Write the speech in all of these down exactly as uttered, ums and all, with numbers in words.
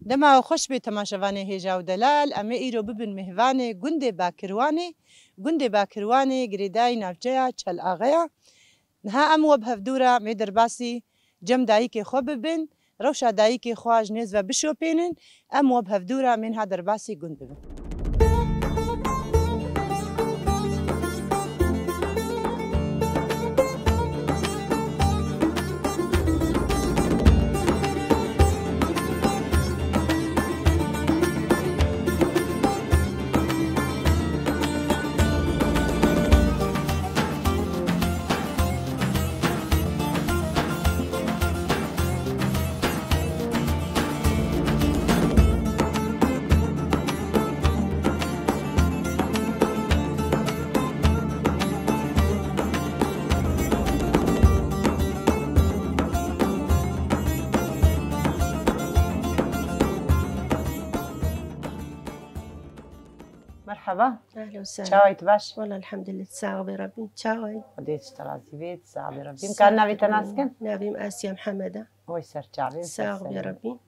Dema we xweş bê temaşevanê hêja û delal, em ê îro bibin mêvanê gundê Bakirwanê. Gundê Bakirwanê girêdayî navçeya Çel Axeya. Niha em we bi hevdû re mê derbasî cem dayikê xwe bibin, rewşa dayikê xwe ji nêz ve bişopênin, em we bi hevdû re mê niha derbasî gund bibin. Merhaba. Ehlen we sehlen. Çawa yî, tu baş? Wela elhamdülillah, sax bê Rabbî. Çawa yî? Xwedê ji te razî bê, sax bê Rabbî. Sax bê. Em karin navê te nas kin? Navê min Asiye Mihemed e. Wey ser çavê, sax bê Rabbî.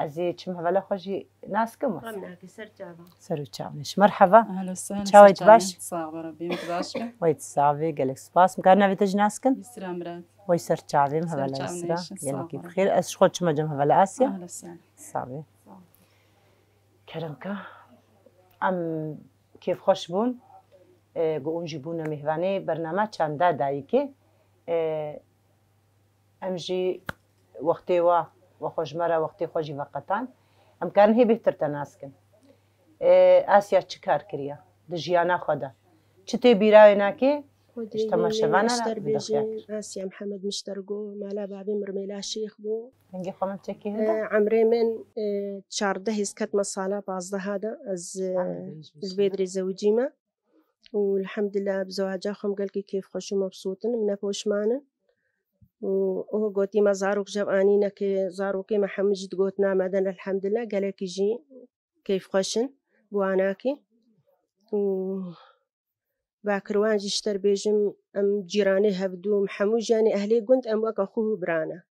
Ez ê çim hevela xwe jî nas kim wisa? Xem nake, ser çava. Ser û çavên ji. Merhaba. Ehlen we sehlen. Çawa yî, tu baş? Sax bê Rabbî, tu baş bî. Wey tu sax bê, gelek spas. Em karin navê te jî nas kin? Yusra Mirad. Wey ser çavê, hevela Yusra. Gelekî bi xêr. Ez ji xwe çima cem hevela Asiye. Ehlen we sehlen. Sax bê. Kerem ke. Em kêfxweş bûn, e, ku hûn jî bûne mêvanê bername Çanda Dayikê. E, em jî wextê we, we xwe ji me re wextê xwe jî veqetan. Em karin hê bêhtir te nas kin. E, Asiya çi kar kiriye di jiyana xwe de? Çi tê bîra wê nake? Xwedê ji temaşevana re bidixîya kir. Asiya Mihemed Miştergo, mala bavê min Rmêla Şêx bû. Dengê xwe min çekê hinde. E, emrê min, e, çardeh hêz ketme sala pazdeha de. Ez, e, li vê dirê zewicî me. Û elhamdülillah bi zewaca xwe min gelkî kêfxweş û mebsût in, min nepoşman in. Û o gotî me zarok jev anîne ke zarokê me hemû jî digotina me de elhamdülillah, gelekî jî kêfxweş in bi wanakî. Û Bakirwan jî ji te re bêjim, em cîranê hevdû, em hemû jî, yanî ehlê gund, em weke xwe û bira ne.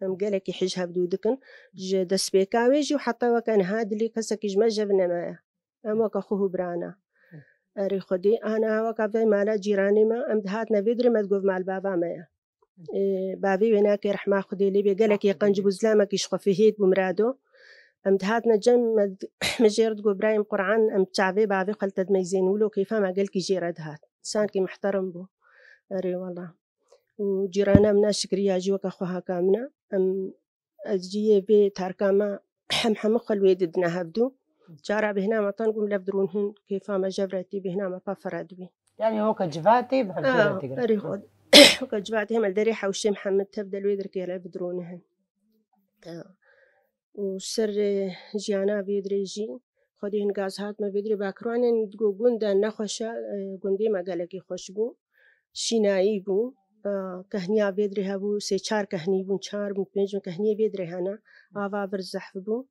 Em gelekî hîj hevdû dikin. Ji destpêka wê jî û heta weke niha dilê kesekî ji me jev nemaye. Em weke xwe û bira ne. Erê Xwedê, ana weke vê mala cîranê me, em dihatine vê dirê me digot mal bava me ye. Ê, bavê wê nake rehma Xwedê lê bê, gelekî qenc bû, zilamekî ji xwe fihêt bû mirado. Em dihatine cem me, min jê re digot birayê min Quran, em çavê bavê xwe li te dimeyzên, wilo kêfa me gelkî jê re dihat. Însankî muhterem bû. Erê wela. Û cîrana min a Şikriya jî weke xwe haka min e. Em, ez jî yê vê tarka me hem hemû xwe li wê didine hevdû. Cara bêhna me tan gum lev dirûn hin, kêfa me jev re tê, bêhna me pa fere dibî. Yani weke civatê bi hevdû re digire. Erê xwe. Weke civatê hem li derê hewşê Mihemed tev de li wê dirkê re bidirûne hin. Ha. Û ser, e, jiyana vê dirê jî, Xwedê hin gaz hat me vê dirê Bakirwanê, digo gund e nexweş e, e, gundê me gelekî xweş bû. Şînayî bû. E, kehniya vê dirê hebû, sê çar kehnî bûn, çar bûn, pênc bûn, kehniyê vê dirê hene. Ava vir zehf bû.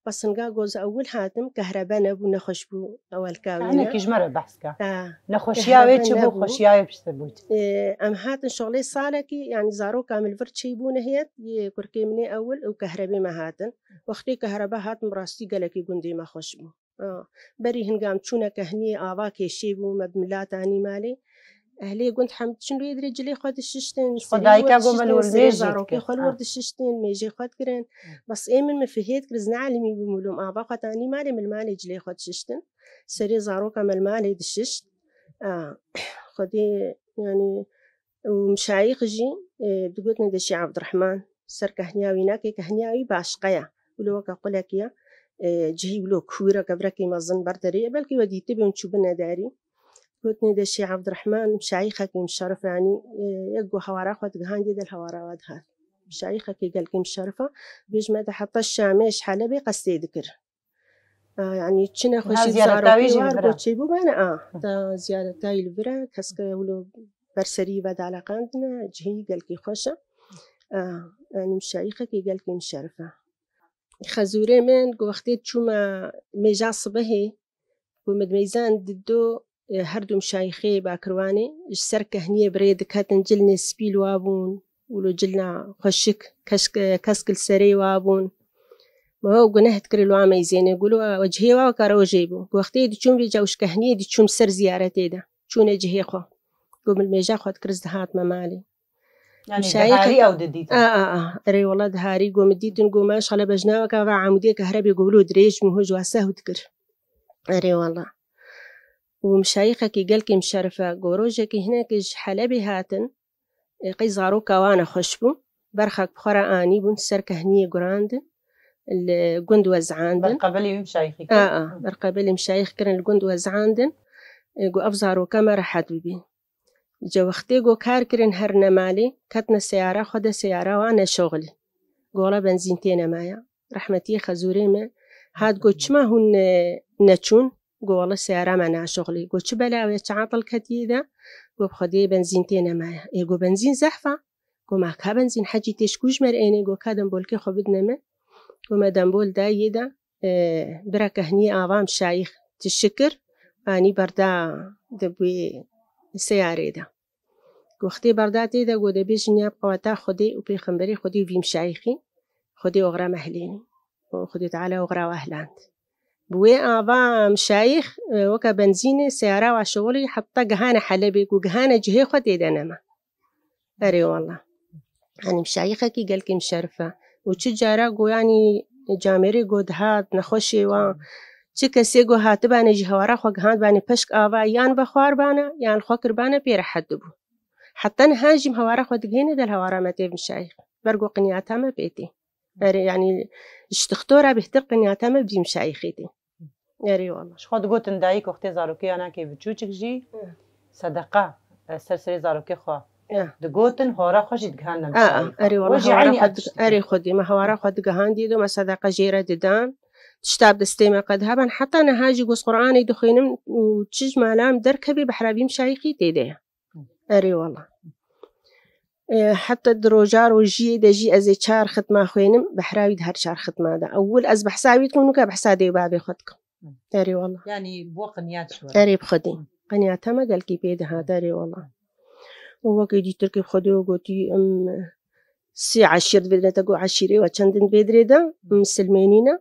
Bes hinga goz ewil hatim, kehrebe nebû, nexweş bû ewelka wî ne. Hinekî ji me re behs ke. Ha. Nexweşiya wê çi bû, xweşiya wê piştre bû çi? E, em hatin şoxlê salekî, yanî zaroka min li vir çêbûne hêt, yê kurkê min ê ewil û kehrebê me hatin. Wextê kehrebe hat, bi rastî gelekî gundê me xweş bû. A, berî hinga em çûne kehniyê, ava kêşê bû, me bi milat anî malê. Ehlê gund hem diçin wê dirê cilê xwe dişiştin, xwe serê dayika wir gom dişiştin, serê zarokê xwe li wir dişiştin, mêjê xwe dikirin. Bes ê min, min fihêt kir, ez neelimî bûm, wilo em ava xwe tanî malê, min li malê cilê xwe dişiştin. Serê zaroka me li malê dişişt. A, Xwedê, yanî, û mişayîx jî, e, digotin de Şêx Evdirehman, ser kehniya wî nake, kehniya wî başqe ye. Wilo weke qulekî ye, e, cihî wilo kûr e, kevirekî mezin ber derê ye, belkî we dîtibê hûn çûbine derî. Gotinê de Şêx Evdirehman, mişayîxekî mişerif, yanî, e, yek ku hewara xwe digihandê de li hewara we dihat. Mişayîxekî gelkî mişerif e, bêjme de heta Şamê, ji Helebê qestê dikir. A, yanî çi nexweşî zarokê wan goçê bû bene, a, da ziyareta wî li vir e, keske wilo berserî ve dieleqandine, cihî gelkî xweş e. A, yanî mişayîxekî gelkî mişerif e. Xezûrê min ku wextê çûme mêja sibehê, ku min dimeyzan dido, e, her du mişayîxê Bakirwanê ji ser kehniyê bi rê diketin, cilnê spî li wa bûn, wilo cilna xweşik, keşk-, kesk li serê wa bûn. Û guneh dikir li wan meyzênê, gu li we cihê we weke rojê bû. Gu wextê diçûn vêca û ji kehniyê diçûn ser ziyaretê de. Çûne cihê xwe. Gu min mêja xwe dikir, ez dihatime malê. Yani Şayê diharî ew didîtin? A, a, a. Erê wela diharî, gu min dîtin, gu maşxala bejna weke ve amûdê kehrebê, gu wilo dirêj min hoj wa sehw dikir. Erê wela. Û mişayixekî gelkî mişerif e, gu rojekî hinekî ji Helebê hatin, ê, qey zaroka wan e xweş bû. Berxek bi xwe re anî bûn, ser kehniyê gurandin, li gund wezandin. Berqebelî wî mişayixî A, kirin? A, berqebelî mişayix kirin, li gund wezandin. Ê, gu ev zaroka me rehet bibî. Ji wextê gu kar kirin herine malê, ketine seyara xwe de, seyara wan neşoxilî. Gu wela benzîn têne maya. Rehmetiyê Xezûrê me hat got, "Çima hûn ne-, neçûn?" Got, "Wele seyara me naşoxilî." Got, "Çi bela wê, çi atil ketiye de?" Got, "Bi Xwedê benzîn têne maya." Ê, got, "Benzîn zehf a?" Got, "Ma ka benzîn hecî tê ji ku ji me re ênê?" Got, "Ka dembolkê xwe bidine min." Got, "Me dembol dayê de, e, bira kehniyê ava mişayix tişikir, anî berda di wê seyarê de." Got, "Wextê berda tê de, got, dibêjin ya bi qeweta Xwedê û pêxemberê Xwedê û vî mişayixî, Xwedê oxira me hilênî. Û Xwedê Teala oxira we hiland." Bi wê ava mişayix, e, weke benzînê seyara wa şixulî heta gihane Helebê, ku gihane cihê xwe tê de nema. Erê wela. Yanî mişayixekî gelkî mişerif e. Û çi cara ku yanî camêrê ku dihat, nexweşê wan, çi kesê ku hatibane ji hewara xwe gihandbane peşk ava, yan vexwarbane, yan xwe kirbane pê rehet dibû. Heta niha jî em hewara xwe digihêne de li hewara me tê mişayix. Ber ku qinyata me pê tê. Erê, yanî ji dixtora bêhtir qinyata me bi vî mişayixê tê. Erê wela. Ji xwe digotin dayik wextê zarokê ya nakê biçûçik jî Hı. sedeqa, e, ser serê zarokê xwe Hı. digotin, hora xwe jî digihandin Hı, mişayix. Erê wela, We jî hewara eynî xwe ev dig-, tişt dikin. Erê xwedî, me hewara xwe digihandî de, me sedeqa jê re didan. Tişta bi destê me qediha ben. Heta niha jî goz Qur'anê dixwînim û çi ji mala em derkevê behra vî mişayixî tê de ye. Erê wela. E, heta di roja rojiyê de jî ez ê çar xitma xwênim, behra wî di her çar xitma de. Ewil ez behsa wî dikim, nûke behsa dê û bavê xwe dikim. Erê wela. Yanî bo qinyat ji we. Erê bi Xwedê. Qinyata me gelkî pê dihat, erê wela. Û wekî dîtirkî bi Xwedê û gotî, em sê eşîr divê dirê de, got eşîrê we çendin divê dirê de, em misilmênî ne.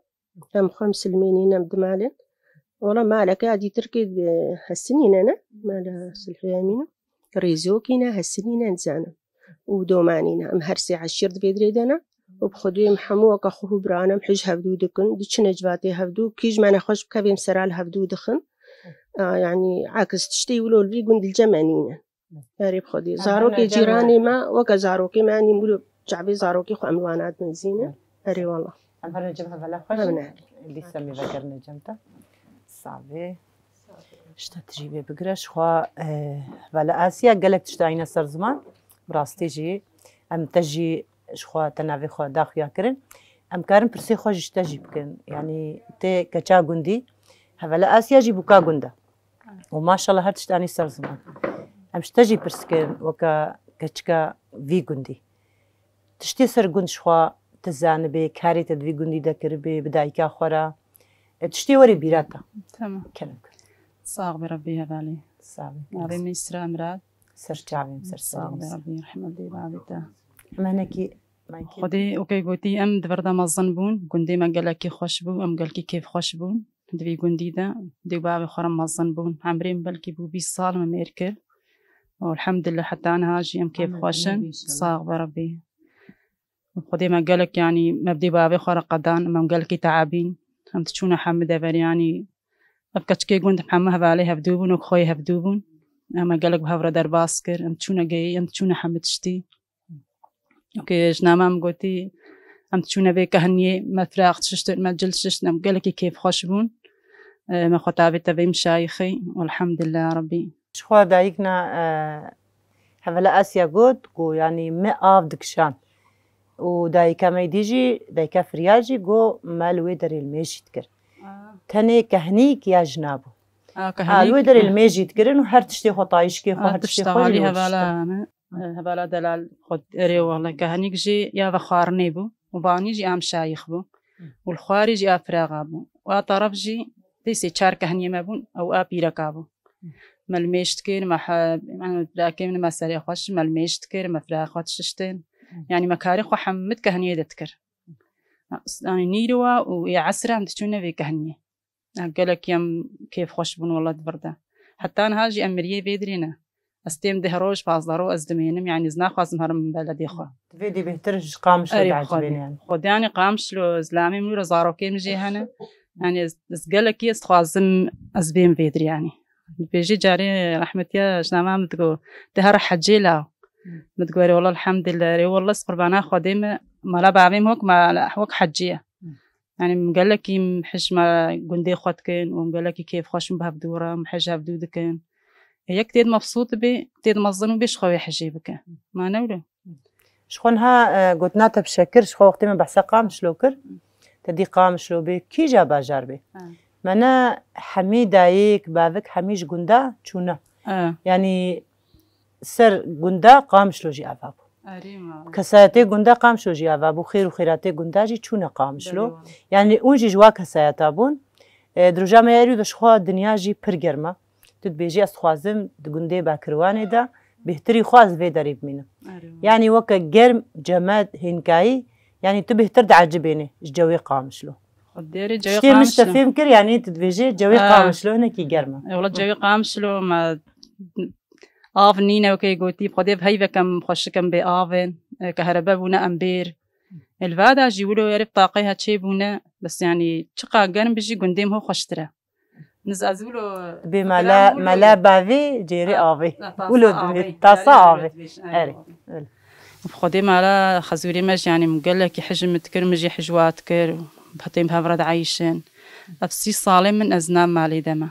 Em xwe misilmênî ne, em di malin. Wela maleke ya dîtirkî, e, hesinî ne, ne? Mala Silhê Emîn e. Rêzokî ne, hesinî ne, nizanim. Û domanî ne. Em her sê eşîr di vê dirê de ne. Û bi Xwedê em hemû weke xwe hû bira ne, em hej hevdû dikin. Diçine civatê hevdû. Kî ji me nexweş bike, vê em sera li hevdû dixin. A, yanî, aks tiştê wilo li vî gund li cem me nîne. Erê bi Xwedê. Em Zarokê her cem cîranê me, weke zarokê me, yanî wilo çavê zarokê xwe em li wana dimezîne. Erê wela. Em her cem hevela xwe Hevne. jî. Dîsa em ê vegerine cem te. Savê. Ji te tijî vê bigire. Ji xwe, e, hevela Asiya gelek tişt dayîne ser ziman. Bi rastî jî em te jî ji xwe te navê xwe da xuya kirin. Em karin pirsê xwe jî ji te jî bikin. Yanî tê keça gundî. Hevela Asiya jî bûka gund e. Û maşallah her tişt anî ser ziman. Em ji te jî pirs dikin weke keçika vî gundî. Tiştê ser gund ji xwe tu zanibê, karê te di vî gundî de kiribê, bi dayika xwe re. E, tiştê werê bîra te. Tamam. Kerem kir. Sax be Rabbî hevalî. Sax be. Navê min Îsra Mirad. Ser çavê min, ser Sax serê be min. Rabbî, rehmet bê bavê te. Menekî, menekî. Xwedê weke gotî em di vir de mezin bûn, gundê me gelekî xweş bû, em gelkî kêfxweş bûn. Di vî gundî de dê û bavê xwe re mezin bûn. Emrê min belkî bû bîst sal, min mêr kir. Û elhamdulillah heta niha jî em kêfxweş in. Sax be Rabbî. Xwedê me gelek, yanî me bi dê û bavê xwe re qedan, em gelkî teebîn. Em diçûne hemî dever, yanî ev keçikê gund hemî hevalê hevdû bûn û xweyê hevdû bûn. Em me gelek bi hev re derbas kir. Em diçûne geyî, em diçûne hemî tiştî. Okey, ji nama min gotî, em diçûne vê kehniyê, me firaq dişiştin, me cil dişiştin, em gelekî kêfxweş bûn. E, me xwe tavê te vê mişayixê, elhamdulillah Rabbî. Ji xwe dayik na, e, hevela Asiya got ku, yanî me av dikişand. Û dayika me dî jî, dayika Firyal jî got me li wê derê li mêj jî dikir. Ah. Tenê kehnîk ya jina bû. Ah, Ha, li wê kehnîk. derê li mêj jî dikirin û her tiştê xwe, tayîşkê xwe, Ah, her tiştê tişta xwe jî alî li wê hevala diştin. me. Hevala delal xwe erê wele kehnîk jî ya vexwarinê bû û banî jî a mişayix bû û li xwarî jî a firaxa bû û a teref jî dîsê çar kehniyê me bûn ew a pîreka bû. Me li mêj dikir, me he-, me firakê min me serê xwe şi, me li mêj dikir, me firaxa xwe dişiştin. Yanî me karê xwe hemî di kehniyê de dikir. Yanî nîro û ê esran diçûne vê kehniyê. Gelek em kêfxweş bûn wela di vir de. Heta niha jî em miriyê vê dirê ne. Ez têm deh roj, pazdeh roj ez dimênim, yanî ez naxwazim herim beledê xwe. Divê dî bêhtir ji Qamişlo Erê, diecibêne xwedî. Yanî. Xwedî, yanî Qamişlo, zilamê min û re zarokê min jê hene. Yanî ez, ez gelekî ez dixwazim ez bêm vê dirê yanî. Dibêjî carê rehmetiya jina me min digo, "Tu here hecê law?" Min digo, "Erê wela elhamdulillah, erê wela ez qurbana Xwedê me, mala bavê min wek mala, wek hecê ye." Yanî min gelekî hej me gundê xwe dikin û min gelekî kêfxweş in bi hevdû re, min hej hevdû dikin. Yek tê di mebsût bê, tê di mezin û bê ji xwe wê hejê bike. Ma ne wilo? Ji xwe niha, e, gotina te bi şekir, ji xwe wextê me behsa Qamişlo kir, te dî Qamişlo bê, kîja bajar bê? Ha. Me ne hemî dayik, bavik, hemî ji gunda çûne. Ha. Yanî ser gunda Qamişlo jî ava bû. Erê ma. Kesayetê gunda Qamişlo jî ava bû, xêr û xêratê gunda jî çûne Qamişlo. Belê wala. Yanî hûn jî ji wa kesayeta bûn. E, di roja me ya îro de ji xwe dinya jî pir germ e. Tu dibêjî, "Ez dixwazim di gundê Bakirwanê de bêhtirî xwe ez vê derê bimînim." Erê wala. Yanî weke germ, cemed, hênkayî, yanî tu bêhtir diecibênî ji cewê Qamişlo. Xwedê erê cewê Tiştê min ji te Qamişlo. Fêm kir, yanî tu dibêjî cewê Ha. Qamişlo hinekî germ e. E, wala cewê Qamişlo me av nîne, wekî gotî, Xwedê bi heyveke em xweşik em bê avên, e, ke herebe bûne em bêr. Li vada jî wilo erê bi taqeyha çê bûne, bes yanî çiqa germ bijî gundê min ho xweştir e. Niz ez wilo Bê mela, mela bavê cêrê Ha, avê. ha, tasa Wilo avê. Dibê, tasa Erê, avê. Wilo dibêj, Erê, erê. Wilo. Bi Xwedê mela xezûrê me jî yanî min gelekî hijim dikir, min jî hijwa dikir. Bi hev re dieyşin. Ev sî salê min ez nav malê de me.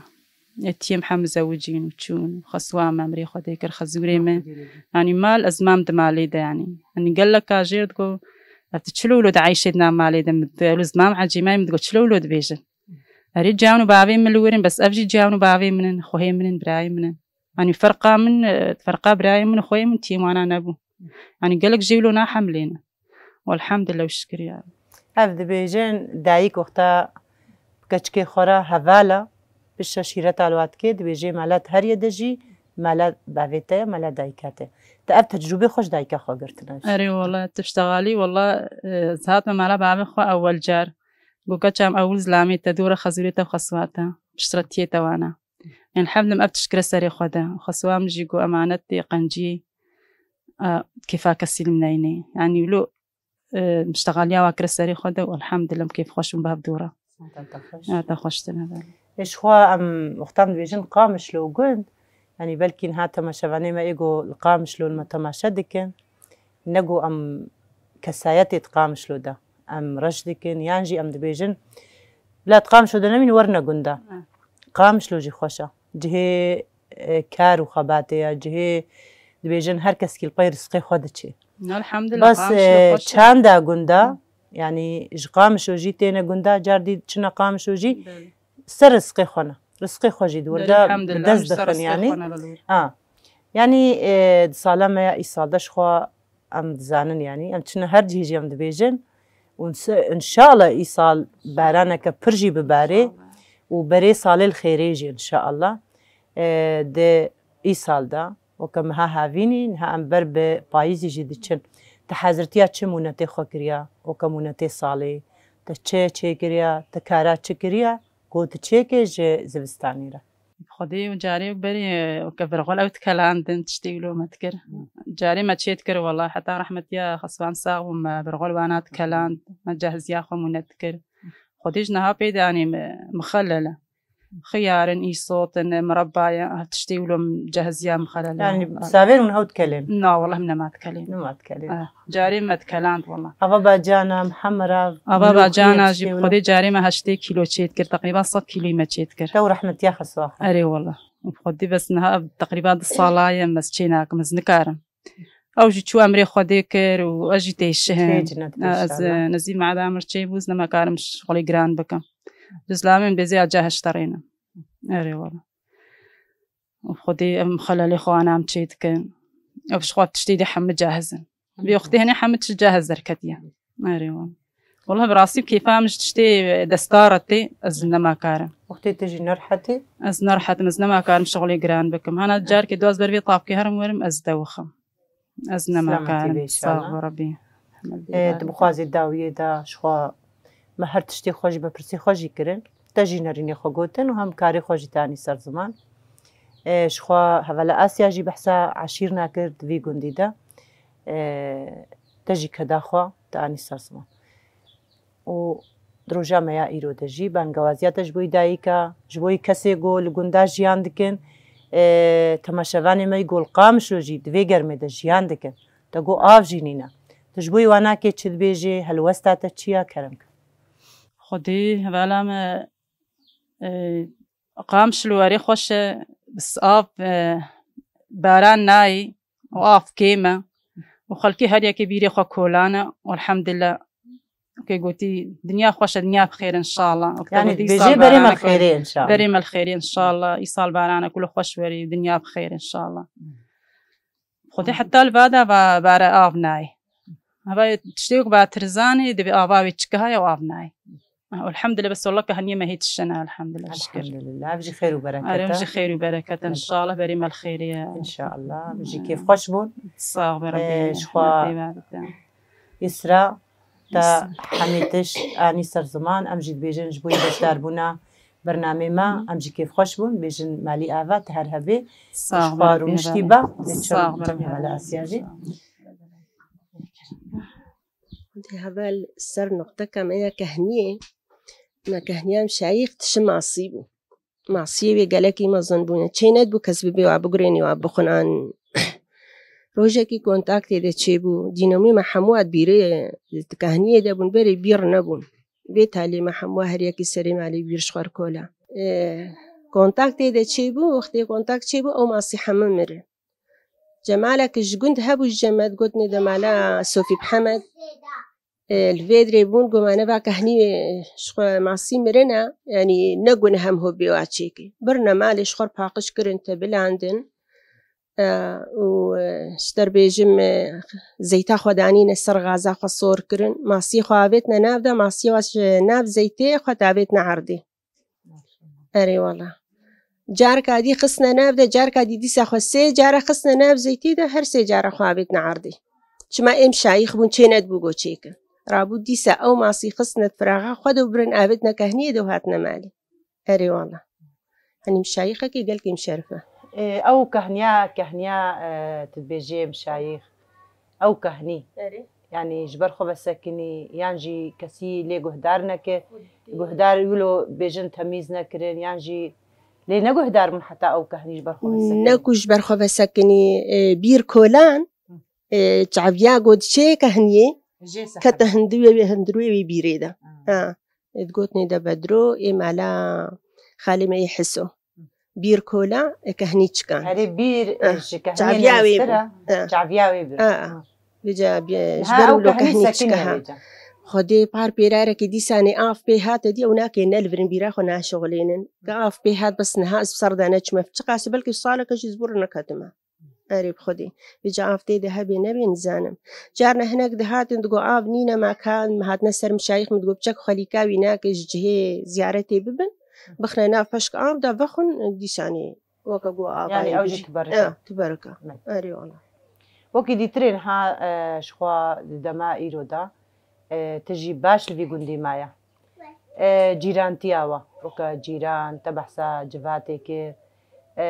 Tiyê min hemû zewicîn û çûn. Xeswa me, mirê Xwedê kir, xezûrê min. Yanî mal, ez mam di malê de yanî. Yanî geleka jêr digo, ev tu çilo wilo dieyşê di nav malê de, min digo, wilo ez mam ecêmayê, min digo, çilo wilo dibêjin. Erê ciyan û bavê min li wir in, bes ev jî ciyan û bavê min in, xwehê min in, birayê min in. Yanî ferqa min, e, ferqa birayê min û xwehê min tiyê wana nebû. Yanî gelek jê wilo nahemlêne. Welhamdulillah û şikir ya Reb. Ev dibêjin dayik wexta bi keçikê xwe re heval e, pişt şîreta li wa dike, dibêjê mela te heriyê de jî, mela bavê te ye, mela dayika te ye. Te ev tecrûbê xwe ji dayika xwe girtine. Erê wala, tu piştexalî, wala, e, ez hatime mela bavê xwe ewel car. Got, "Keça min ewil zilamê te dû re xezûrê te û xeswa te. Piştre tiyê te wana." Elhemdulillah, ev tişt kire serê xwe de. Xeswa min jî got, "Emanet tê qenciyê. A, kêfa kesî li min neynê." Yanî wilo, e, miştexaliya wa kire serê xwe de û elhemdulillah, em kêfxweş bûn bi hev dû re. Saeta te xweş. Ya, te xweştir hebe. Ê, ji xwe em wextan dibêjin Qamişlo gund. Yanî belkî niha temaşevanê me ê got li Qamişlo li me temaşe dikin. Nego em kesayetê di Qamişlo de em reş dikin, yan jî em dibêjin, bila di Qamişlo de nemîn, werine gunda. Qamişlo jî xweş e. Cihê, e, kar û xebatê ye, cihê dibêjin her kes kî li pey rizqê xwe diçê. Elhamdulillah, Bas, Qamişlo e, xweş e. Çanda gunda, yanî ji Qamişlo jî têne gunda, car dî çine Qamişlo jî Belê. Ser rizqê xwe ne. Rizqê xwe jî di wir Belê, de bi elhamdulillah, dest em ji ser dixin, rizqê yanî. Xwe ne li wir. Ha. Yanî, e, di sala me ya îsal de ji xwe em dizanin, yanî em çine her cihê jî em dibêjin. Û inse-, înşallah îsal baraneke pir jî bibarê û berê salê li xêrê jî înşallah. E, di îsal de weke meha havînî, niha em ber bi payîzî jî diçin. Te hezirtiya çi mûnetê xwe kiriya, weke mûnetê salê? Te çi çêkiriya, te kara çi kiriya, ku tu çêkê ji zivistanî re? Xwedê û carê berê weke virxul ew dikelandin, tiştê wilo me dikir. Carê me çê dikir, wela heta rehmetiya xeswan sax bû, me virxul wana dikeland, me cehiziya xwe mûne dikir. Xwedê ji niha pê de, yanî, mi-, mixelel e. Xiyar in, îsot in, mireba ye, ev tiştê wilo min cehiziya mixelel e. Yanî, savêr hûn hew dikelên? Na, wela min nema dikelên. Nema dikelên. Eh, carê me dikeland, wela. Ava bacana, Mihemed Rav, Ava bacana jî bi Xwedê carê me heştê kîlo çê dikir, teqrîban sed kîloyî me çê dikir. Te û rehmetiya xeswa xwe. Erê, wela. Bi Xwedê bes niha ev teqrîban du sala ye, ez çê nakim, ez nikarim. Ew jî çû emrê Xwedê kir û ez jî tê şihin. Tê cinet kir, Ez, inşallah. Nezî mada mir çê bû, ez nemekarim şixulê giran bikim. Dizlamên bêzê ya cehişterêne. Erê wala. Û Xwedê em xelalê xwe anam çê dikin. Ev ji xwe tiştê de hemî cahiz in. Vê wextê hene hemî tişt cahiz derketiye. Erê wala. Wala bi rastî kêfa min ji tiştê destara tê, ez nemakarim. Wextê te jî nerhetê? Ez nerhetim, ez nemakarim şixulê giran bikim. Hana carkê du ez ber vê tapkê herim werim, ez dewixim. Ez nemakarim. Selametî be inşallah. Sağ ol Rabbi. Ê, tu bixwazî dawiyê de ji xwe Me her tiştê xwe jî, berpirsê xwe jî kirin. Te jî nerînê xwe gotin û hem karê xwe jî te anî ser ziman. E, ji xwe hevala Asya jî behsa eşîr nakir di vî gundî de. E, te jî keda xwe te anî ser ziman. Û di roja me ya îro de jî bangewaziya te ji bo yî dayika, ji bo yî kesê ku li gunda jiyan dikin, e, temaşevanê me yî ku li Qamişlo jî di vê germê de jiyan dikin. Te got av jî nîne. Tu ji bo wî wana kê çi dibêjê, helwesta te çi ya, kerem ke? Xwedê hevala me, e, Qamişlo werê xweş e, bis av, e, baran nayê û av kêm e û xelkê her yekê bîrê xwe kolan e û elhamdulillah. Wekî gotî, dinya xweş e, dinya bi xêr inşallah. Wekî te Yani gotî, dibêjê îsal berê me barana bi xêrê inşallah. Berê me li xêrê inşallah. Îsal barana ku li xweş werî, dinya bi xêr inşallah. Xwedê heta li vada va bare av nayê. Hava tiştê ku va tirzanê, divê ava wê çika haya û av nayê. Elhamdülillah, bes walla ke haniye me hê tiştene, elhamdülillah, şükür. Elhamdülillah, ev jî xêr û bereket e. Ev jî xêr û bereket e, inşallah, berê me li xêrê ye. İnşallah, ev jî kêfxweş bûn. Sax be, Ee, Rebî, ji xwe Rebî ve bite. Îsra, te Îsra. Hemî tişt anî ser ziman, em jî dibêjin ji bo yî beşdarbûna bernamê me, em jî kêfxweş bûn, bêjin malî ava, te her hebê. Sax be, Rebî, rûniştî be, lê çim hevala Asya jî. Dê heval ser noqteka me ya kehniyê, me kehniya Mişayîx tişi masî bû. Masiyê wê gelekî mezin bûne. Çê nedibû kes bibê wa bigurênê wa bixwin an. Rojekî kontaktê de çêbû. Dînomî me hemû ad bîrê di kehniyê de bûn, berê bîr nebûn. Vê talê me hemû her yekî serê malê bîr ji xwe kola. E, kontaktê de çêbû, wextê kontakt çêbû, ew masî hemû mirin. Cemalek ji gund hebû ji cem me, digotinê de mala Sofî Mihemed. E, li vê dirê bûn, gomane va kehnî, e, ji xwe masî mirine, yanî ne gune hem hobê wa çêke. Birine malê ji xwe paqij kirin, te bilandin. E, û, e, ji te re bêjim, e, zeyta xwe danîne ser, gaza xwe sor kirin. Masî xwe avêtine nav de, masî wa ji nav zeytê xwe davêtine erdê. Erê wala. Carka dî xistine nav de, carka dî dîsa xwe sê cara xistine nav zeytî de, her sê cara xwe avêtine erdê. Çima êm şayîx bûn, çê nedibû go çêkin. Rabû dîsa ew masî xistine firaxa xwe de û birin avêtine kehniyê de û hatine malê. Erê wala. Henî mişayîxekî gelkî mişerif e. Ê, ew kehniya, kehniya, e, tu dibêjê mişayîx. Ew kehnî. Erê. Yanî ji ber xwe vesekinî, yan jî kesî lê guhdar neke. Xwedî. Guhdar wilo bêjin temîz nekirin, yan jî lê ne guhdar bûn heta ew kehnî ji ber xwe vesekinî. Ne ku ji ber xwe vesekinî, e, bîr kolan, Hı. e, çaviya got çê kehniyê, Jê kete seher. Hindirwê, hindirwê wê bîrê de. Ha. Ha. Ê digotinê de Bedro, ê mala xalê me yê Hiso. Bîr kola, ê kehnî çikan. Erê bîr, Ah, ê ji kehniyê çaviya wê nêzîktir bû. e. Ah. Çaviya wê bir. Ah. Ah. Vêca bî-, ji Niha ber ew wilo kehnî kehnî sekinî çika ha. Vêca. Xwedê par pêrarekî dîsanê av pê hate dî ew nake ne li vir in bîra xwe naşixulênin. Ke av pê hat bes niha ez bi ser de neçime. Çiqas belkî saleke jî ji bo re neketime. Erê bi Xwedê. Vêca av tê de hebê nebê nizanim. Carna hinek dihatin digo av nîne me ka, me hatine ser mişayîx min digo biçek xwelîka wî nake ji cihê ziyaretê bibin. Bixine nav peşk av de vexwin dîsanê weke go avayê Yanî ew bijî. jî tiberike. Eh, tiberike. Me. Erê wala. Wekî dîtirên ha, e, ji xwe di dema îro de, e, tu jî baş li vî gundî maye. E, cîrantiya we, weke cîran, te behsa civatê kir, e,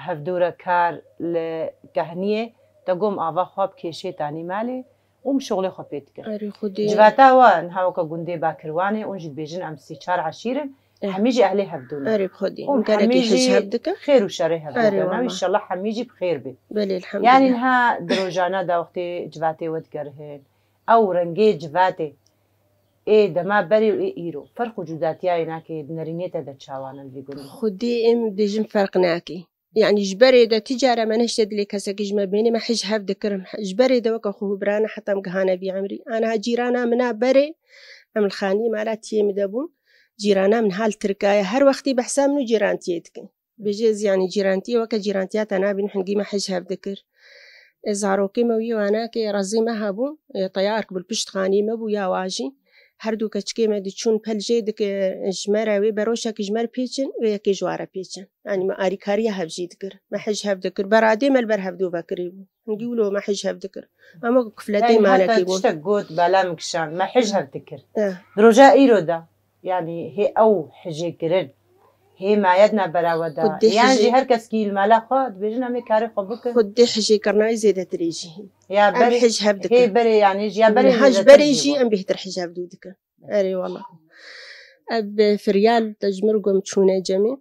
hevdûre kar li kehniyê, te gom ava xwe bi kêşê tanî malê û min şixulê xwe pê dikir. Erê Xwedê. Civata we niha weke gundê Bakirwanê, ûn jî dibêjin em sî çar eşîr in, Eh. hemî jî ehlê hevdû ne. Erê bi Xwedê. Ûn Gelekî hemî xêş jî hev dikin. xêr û şerê hev Erê dikin. wala. Înşallah hemî jî bi xêr bê. Belê, elhamdülillah. Yani niha di rojana de wextê civatê we digerihin, ew rengê civatê ê dema berê û ê îro, ferq û cudatiyayê nake di nerînê te de çawan in vî gundî? Xwedê em bêjin ferq nake. Yani ji berê de ti cara me nehişte dilê kesekî ji me bênê, me hij hev dikirin. Ji berê de weke xwe hûbirana heta em gihane vî emrî. Aniha cîrana min a berê, em li xanî mala tiyê min de bûn. Cîrana min hal tirkaya. Her wextî behsa min û cîrantiyê dikin. Bêje ez, yani, cîrantiyê weke cîrantiya te nabînim, hingî me hij hev dikir. E, zarokê me wî wanakê rezê me hebû, e, teyark bi li pişt xanî me bû ya wajî. Her du keçikê me diçûn pel jê dikir, ji me re wê beroşekî ji me re pêçin, wê yekê ji wa re pêçin. Yanî me arîkariya hev jî dikir. Me hij hev dikir. Beradê me li ber hevdû vekirî bû. Hingî wilo me hij hev dikir. Ama kufletê Yanî heta malekî bûn. tiştek got, bela min kişand. Me hij hev dikir. Eh. Di roja îro de, yanî hê ew hijê kirin, hê maye di navbera we de. Xwedê Yan hijê jî her keskî li mala xwe dibêjin em ê karê xwe bikin. Xwedê hijê kirina wî zêdetirê jî hîn. Ya Em berê, hij hev hê dikin. berê yanî jî ya berê Niha ji zêdetir berê jî jî bû. em bêhtir hij hev dû dikin. Erê wala. Ev, e, firyal te ji mir gom çûne cemê.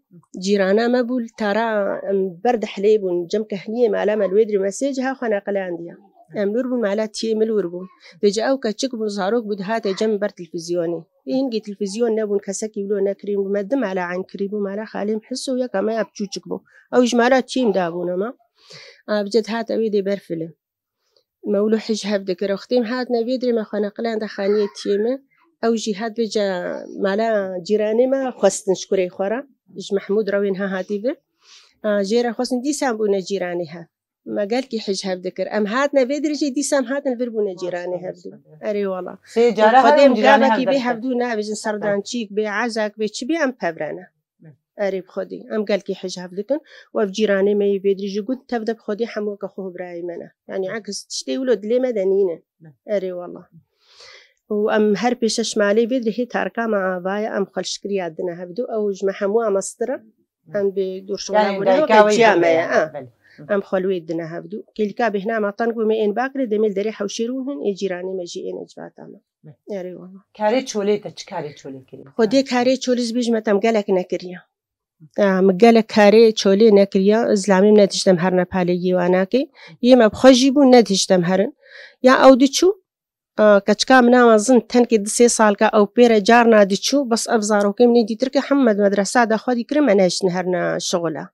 Cîrana me bû li tara em ber dihlê bûn. Cem kehniyê mala me li wê dirê mesê ciha xwe neqilandiya. Em lûr bûn mala tiyê min lûr bûn. Vêca ew keçik bûn, zarok bû, dihate cem ber televîzyonê. Ê hingî televîzyon nebûn, kesekî wilo nekirîn bû. Me di mala eyn kirî bû, mala xalê min Hiso yeka me ya biçûçik bû. Ew ji mala tiyê min dabûn ama. A, bi ced hate wê dê ber filim. Me wilo hij hev dikir. Wextê em hatine vê dirê me xwe neqilanda xaniyê tiyê me. Ew jî hat vêca mala cîranê me xwestin ji kurê xwe re. Ji Mehmûd re wê niha hatî vir. A, jê re xwestin dîsan bûne cîranê hev. Me gelkî hij hev dikir. Em hatine vê dirê jî dîsan em hatin vir bûne cîranê hev dû. Erê wala. Sê cara Xwedê her em cîranê gavekî hev bê dikir. Hevdû navêjin serdançîk bê, ezak bê, çi bê em pevrene. Erê bi Xwedê. Em gelkî hij hev dikin. Û ev cîranê me yê vê dirê ji gund tev de bi Xwedê hemû weke xwe birayê me ne. Yanî eks tiştê wilo dilê me de nîne. Erê wala. Û em her pêşeş malê vê dirê hê tarika me ava ye, em xwe li şikiriya dine hevdû. Ew ji me hemû a mestir e. Em bi dûr şola Yanî bûne dayika weke wê ciya me ye. Ha. Belê. Em xwe li wê dine hevdû. Kêlika bêhna me teng bû me ên bakire demê li derê hewşêr û hin ê cîranê me jî ên ecvata me. Erê wala. Karê çolê te çi karê çolê kiriye? Xwedê karê çolê ji bî ji me tem gelek nekiriye. Ya, min gelek karê çolê nekiriye. Zilamê min nedihiştem herine palê yê wanakê. Yê me bi xwe jî bû, nedihiştem herin. Ya ew diçû, a, keçika min a mezin tenkê di sê salka ew pê re carna diçû, bes ev zarokê min ê dîtir ke hemû me di medresa de xwedî kirin, me nehiştin herine şixula.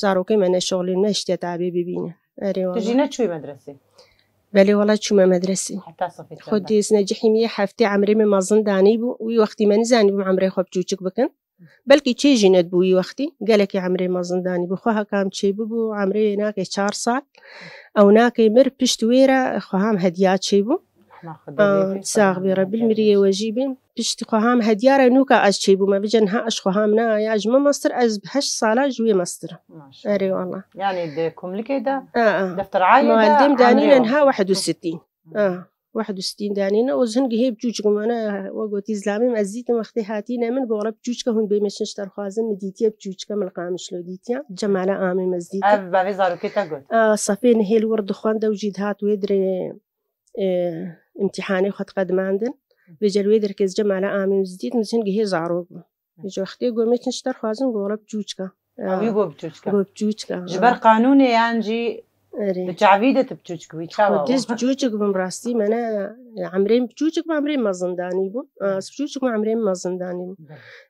Zarokê me neşixulîn, nehiştiye tabê bibîne. Erê wala. Tu jî neçûyî medresê? Belê wala çûme medresê. Heta sifê çanda? Xwedê ez necihîm yê heftê emrê min mezin danî bû. Wî wextî me nizanî bûm emrê xwe biçûçik bikin. Belkî çê jî nedibû wî wextî. Gelekî emrê mezin danî bû. Xwe hekam çê bibû, emrê nake çar sal. Ew nake mir pişt wê re xweham hediya çê bû. Rehma Xwedê Aa, lê bê, sax bê, Xwedê Rebî rahmet miriyê eylesin. We jî bê. Piştî xweham hediya re nûka ez çêbûme. Bice niha ez xweham ne ya ji min mestir, ez bi heşt sala ji wê mestir. Maşallah. Erê wala. Yanî di kumlikê de, Aa, aa. defter ailê de, Muallim danîne emrê niha wehd û sittîn. Aa, wehd û sittîn danîne. Û zin gihê biçûçik mane, we gotî zilamê min ez dîtim wextê hatîne min, gora biçûçike hûn bê meşin ji derxwazin, min dîtiye biçûçike min li Qamişlo dîtiye. Cemala amê min ez dîtim. Ev bavê zarokê te got? Aa, sefê nihêl wir dixwende û jî dihat wê dirê e, îmtîhanê xwe diqedimandin. Vêca li wê derkê ez cemala amê min ez dîtim, ez hingî hê zarok bûm. Ji wextê gomê çin ji derxwazin gora biçûçika. Ewî got biçûçika. Got biçûçika, Ji ha. ber qanûnê yan jî Erê. bi çavî de tu biçûçik bûyî, çawa Xwedê ez bû? biçûçik bûm rastî, me ne, emrê min biçûçik bû, emrê min mezindanî bû. Aa, ez biçûçik bûm, emrê min mezindanî bû.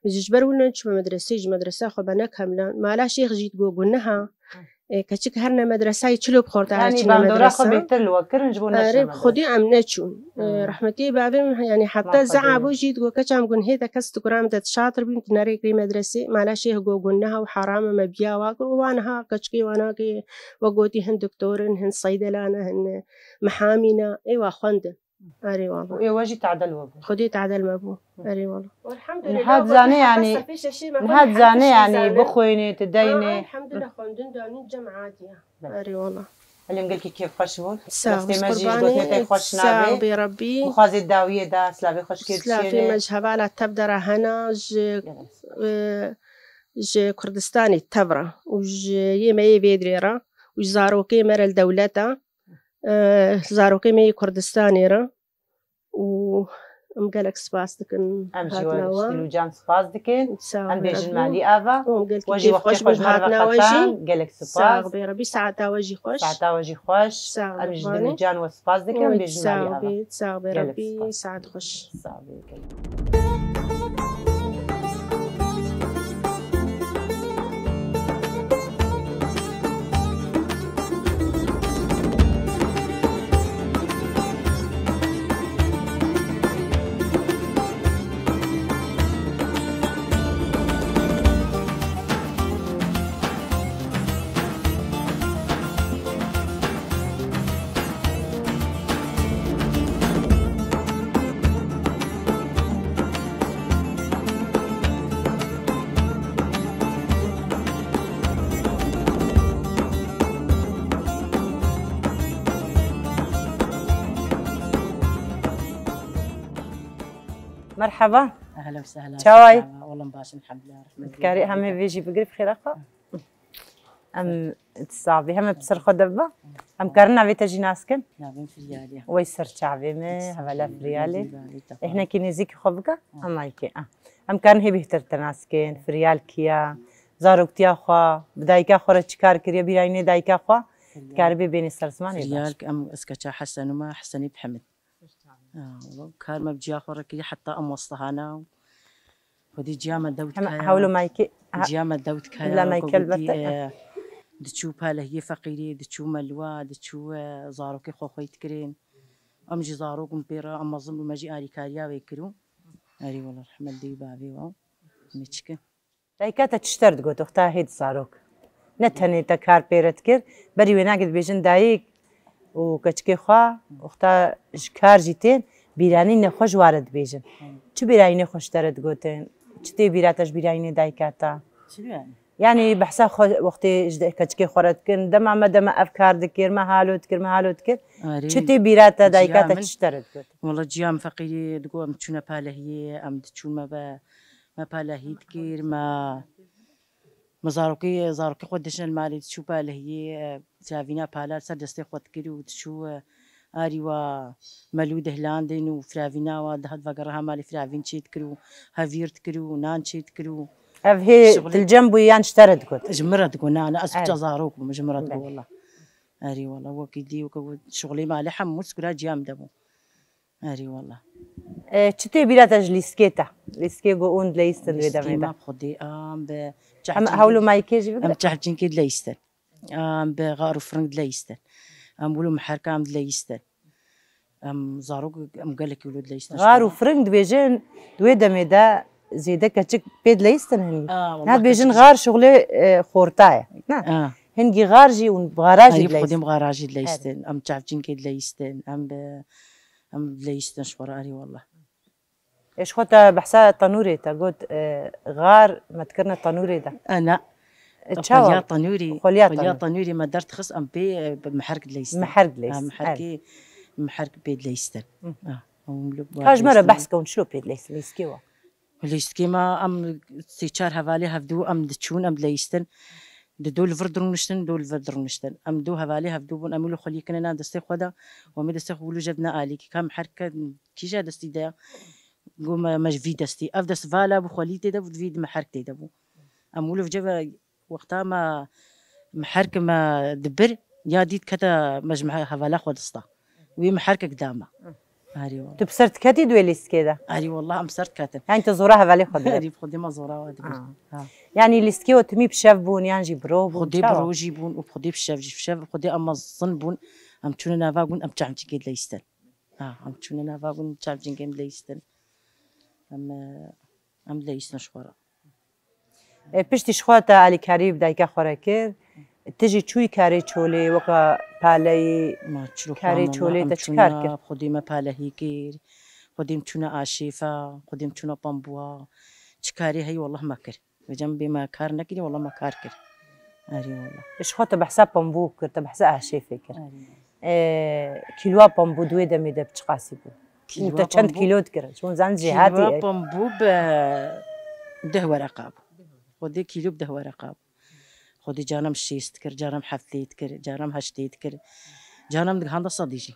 Belê. Ji ber wilo neçûme medresê, ji medresa xwe me nekemlan. Mala şêx jî digo gunneha. Hı. E, keçik herine medresayê çilo bi xorta Yanî çine bandora xwe medresa. bêhtir li we kirin ji bo Erê, neçûne bi Xwedê medresa. em neçûn. E, Hmm. rehmetî bavê min, yanî heta Rahmet zea eylesin. bû jî digo keça min gunhê de kes di guram de şatir bîn tu nerê kirî medresê. Mala şêh go gunneha û haram e me biya wa kir û wa niha keçikê wanakê we gotî hin doktor in, hin seydelan e, hin mihamî ne. Ê wa xwendin. Erê wala. Û ê we jî tadel we bû. Xwedê tadel me bû. Hı. Erê wala. Niha dizane yanî, niha dizane yanî bixwînê, tu deynê. Elhamdülillah, xwendin danîn cem adiya. Belê. Erê wala. Elê min gelkî kêfxweş bûn. Sağ ol, Destê me jî ji qurbanê, gotinê te xweş sağ nabê. bê Rebbî. Mixwazê dawiyê de, silavê xweşkê Silavê dişênê. me ji hevala tev de re hena, ji, Gelek. e, ji Kurdistanê tev re û ji yê me yê vê dirê re û ji zarokê me re li dewleta. Eh, zarokê me yê Kurdistanê re û em gelek spas dikin Em jî we hatina ji wan. dil û can spas dikin. Sağ ol, Em bêjin Rabbî. malî ava. Û em gelkî We jî kêf wextê xweş xweş bû ji me re hatina we jî. veqetan. Gelek Sağ spas. ol, bê Rebbî, saeta we jî xweş. Saeta we jî xweş. Sağ ol, Em ji dil û Rabbî. can we spas dikin. Em Oy, bêjin sağ malî ol, ava. bê, sağ ol, bê Gelek Rebbî, spas. saet xweş. Sağ ol, gelek. Merheba. Ehlen we sehlen. Çawa yî? Merheba. Oğlum baş, elhamdülillah. Dikarî hemê vê jî bigirî bi xêra xwe? Em sabî heme bi ser xwe de bibe. Em karin navê te jî nas kin? Navê min Firyal e. Wey ser çavê me, hevala Firyalê. Ê hinekî nêzîkî xwe bike, em ayke. Em karin hê bêhtir te nas kin, Firyal kî ye, zaroktiya xwe, bi dayika xwe re çi kar kiriye, bîrayînê dayika xwe, dikarî bê bênê ser zimanê baş. Firyal, em ez keça Hesen û me, Hesenî bi Hemid. Ha, wala kar me bi ciya xwe re kiriye, heta em westihana. Xwedî ciya me dewt Hema kaya. Hewlo mayke, ha, Ciya me dewt kaya, bila mayke wekî elbette, dî, ha. E, diçû palehiyê feqîrî, diçû melwa, diçû, e, zarokê xwe xweyî dikirin. Em jî zarok in pê re, em mezin bû, me jî alîkariya wê kir û. Erê wala rehmet dê bavê wa. Neçike. Dayika te çi ji te re digot, wexta hê di zarok? Ne tenê te kar pê re dikir, berî wênakê dibêjin dayik û keçikê xwe, wexta ji kar jî tên, bîranî nexweş ji wa re dibêjin. Çi bîranî nexweş ji te re digotin? Çi tê bîra te ji bîranînê dayika te? Çi bîranî? Yanî behsa xwe wextê ji de-, keçikê xwe re dikin, dema me dema ev kar dikir, me halo dikir, me halo dikir. Erê, Çi tê bîra te, dayika te çi ji te re digot? Wala ciya min feqîrî digot, em çûne palehiyê, em diçûn me be, me palehî dikir, me, me zarokê, zarokê xwe dişin malê diçû palehiyê, e, firavîna pala li ser destê xwe dikir û diçû, e, arî wa melû dihlandin û firavîna wa dihat vegerha malê firavîn çê dikir û hevîr dikir û nan çê dikir û Ev hê şixulê til cem bû yan ji te re digot? Ji min re digot, na, na, ez Evet. Kuça zarok bûm, ji min re digot Belê. Wala. Erê wala, wekî dî, wekî şixulê malê hemû skura ciya min de bû. Erê wala. E, çi tê bîra te ji lîstikê te? Lîstikê ku hûn dileyistin wê demê de. Lîstikê me bi Xwedê, em bi Em çehçînkê hewlo mayikê jî bigire. Em çehçînkê dileyistin. Em bi xar û firing dileyistin. Em wilo miherka em dileyistin. Em zarok, em gelekî wilo dileyistin. Xar û firing dibêjin, di wê demê de zêde keçik pê dileyistin hingî. Aa, wallah, Ne dibêjin keçik xar şixulê, e, xorta ye. Ne? Aa. Hingî xar jî û xara jî Erê, dileyistin. Xwedê em xara jî dileyistin. Em çavçînkê dileyistin. Em bi, em dileyistin ji xwe re, erê wallah. Ê, ji xwe te behsa tenûrê te got, e, xar me dikirine tenûrê de. E, ne. E, çawa? Xweliya tenûrî, Xweliya xweliya tenûrî. Tenûrî me derdixist, em pê, e, bi miherk dileyistin. Miherk dileyistin, Ha, miherkê, evet. Miherk pê dileyistin. Hı. Ha, hûn li Ka ji me re dileyistin. Behs ke hûn çilo pê dileyistin, lîstikê wa? Lîstikê me em sê çar hevalê hevdû em diçûn, em dileyistin. Di do li vir dirûniştin, do li vir dirûniştin. Em do hevalê hevdû bûn, em wilo xweliyê kine nan destê xwe de, û em ê destê xwe wilo jev dine alîkî. Ka miherke kîja destî de ya? Got me, me ji vî destî. Ev dest vala bû, xwelî tê de bû, di vî di miherk tê de bû. Em wilo ceve wexta me miherk me dibir, ya dît kete me ji mihe-, hevala xwe dista. Wî miherkek da me. Hı. Erê wallah. Tu bi ser diketî di wê lîstikê de? Erê wallah, em ser diketin. Yanî tu zora hevalê xwe dibir? Erê, bi Xwedê me zora we dibir. Ha. Ha. Yanî lîstikê we timî bi şev bûn yan jî bi roj bûn? Xwedê bi Çawa? Rojî bûn û bi Xwedê bi şev jî. Bi şev, Xwedê em mezin bûn. Em çûne nava gund, em çavçînkê dileyistin. Ha, em çûne nava gund, çavçînkê em dileyistin. Em, e, em dileyistin ji xwe re. E, piştî ji xwe te alîkarî bi dayika xwe re kir. Tu jî çûyî karê çolê, weka paleyî Ma çilo karê xwe çolê me, te em çi çûne kar kir? Xwedê me palehî kir, xwedê em çûne aşêfa, xwedê em çûne pambuwa. Çi karê heyî wallah me kir. Vêca min bê me kar nekirî, wallah me kar kir. Erê wallah. Ji xwe te behsa pambû kir, te behsa aşêfê kir. Erê. E, kîloa pambû di wê demê de bi çiqasî bû? Û Kîloa te çend pambû, kîlo dikir? Ji hûn zan jêhatî kîloa e. Pambû bi deh wereqa bû. Xwedê kîlo bi deh wereqa bû. Xwedê cara min şêst dikir, cara min heftê dikir, cara min heştê dikir. Cara min digihanda sedî jî.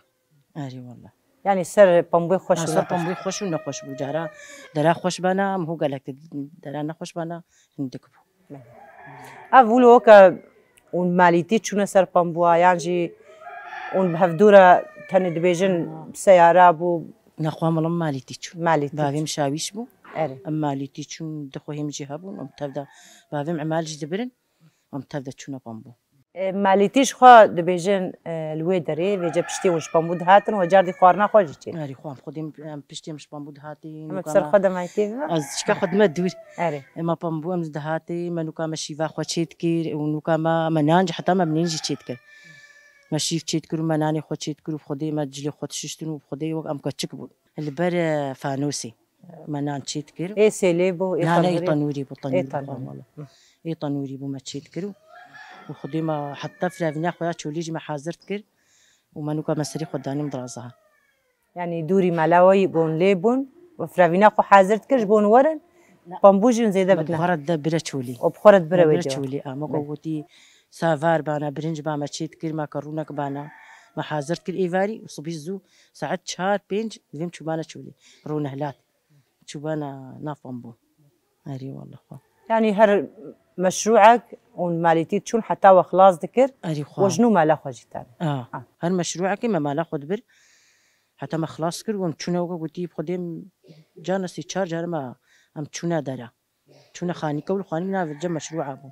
Erê wallah. Yanî ser pambûyê xweş Ha, û ser nexweş. Pambûyê xweş û nexweş bû. Cara dera xweş bana, em ho gelek didin. Dera nexweş bana, hindik bû. Ev wilo weke hûn malîtî çûne ser pambûa, yan jî hûn bi hevdû re tenê dibêjin seyara bû? Nexwe em malîtî çûn. Malîtî Bavê min çûn. Şawîş bû. Erê. Em malîtî çûn, du xwehê min jî hebûn, em tev de bavê min emal jî dibirin, em tev de çûne pambû. E, malîtî ji xwe dibêjin, e, li wê derê, vêce piştî hûn ji pambû dihatin, we cardî xwarina xwe jî çê. Erê, xwe em xwedî em piştî em ji pambû dihatin, Em nûka ser me, xwe de mayîtî bibe. Ez çika xwe dime dûr. Erê. Ema pambû em dihatê, me nûka me şîva xwe çê dikir, û nûka me, me nan jî heta me binên jî çê dikir. Me şîv çê dikir û me nanê xwe çê dikir û bi xwedê me cilê xwe dişiştin û bi xwedê wek em keçik bûn. Li ber, e, fanosê me nan çê dikir. Ê sêlê bû, ê Na, ne, ê tenûrê? Tenûrê bû, Ê tenûrê bû, tenûrê. Wala. Ê tenûrê bû me çê dikir û, û xwedê me heta firavîna xwe ya çolê jî me hazir dikir û me nûka me serê xwe danî em diraza ha. Yanî dûrî mela we yî gon lê bûn, Firevîna xwe hazir dikir ji bo hûn werin, pambû jî hûn zêde bidine. Bi xwe re de bire çolî. Û bi xwe re dibire wê bire çolî, a, me ku gotî savar bana, birinc ba me çê dikir, makarûnek bana, me hazir dikir êvarî û sibî zû saet çar pênc divêm çûbana çolî. Rûne hilat. Çûbana nav pambû. Erê wallah xwe. Yanî her meşrûek û malîtî çûn heta we xilas dikir, erê xwe, we ji nû mala xwe jî tane. A, her meşrûekê me mala xwe dibir. Heta me xilas kir, em çûne weke gotî, bi Xwedê em carna sê çar car me em çûne dera. Çûne xanîke û li xanîk navê cem meşrûa bû.